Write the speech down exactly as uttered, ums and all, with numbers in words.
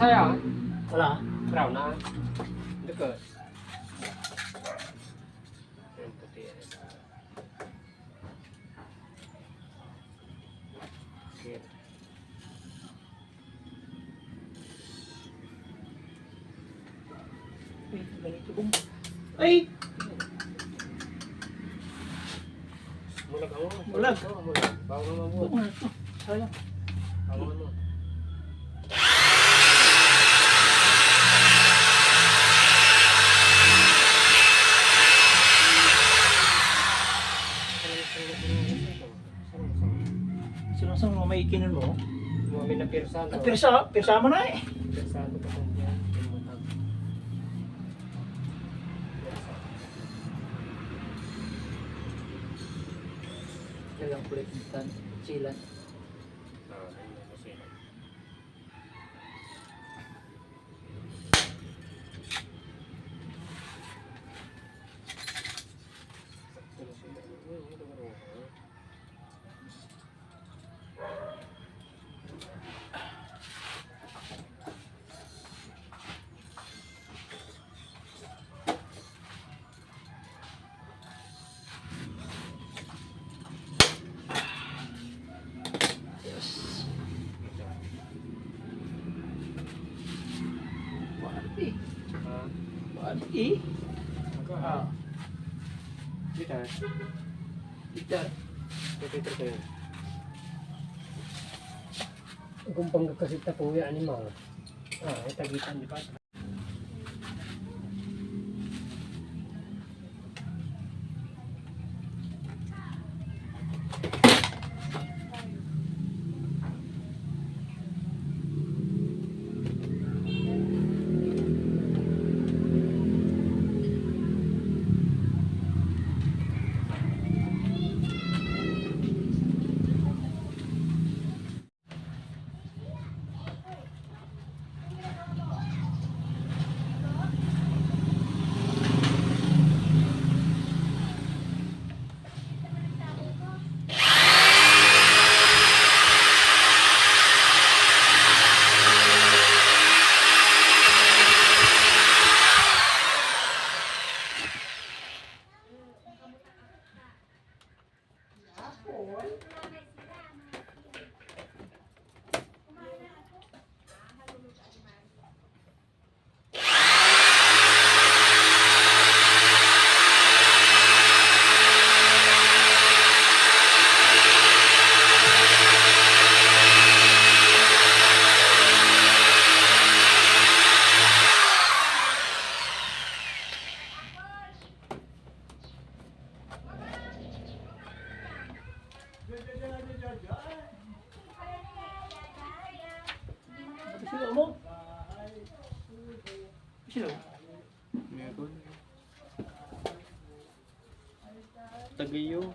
Kaya, wala. Brown na. Dikes. Ayan, puti, ayan. Okay. Uy, ganito, Bong. Ay! Mulag ako. Mulag. Oo, mulag. Bago naman mo. Bago na to. Sayang. Bago naman mo. Sarong-sarong mo may ikinan mo. Mga may napirsa, no? Napirsa, pirsa mo na eh. Pirsa ko pa kung yan. Kailangan ko ulit ng tan-, silan. Ah, ayun, ayun, silan. Ayos. Pwede. Ha? Pwede. Agka. Ah. Kita. Kita. Kita, kita, kita. Kumpang kasi tapo ya animal. Ah, itagitan, di ba? Sino mo? Sino? Meron. Tagayo.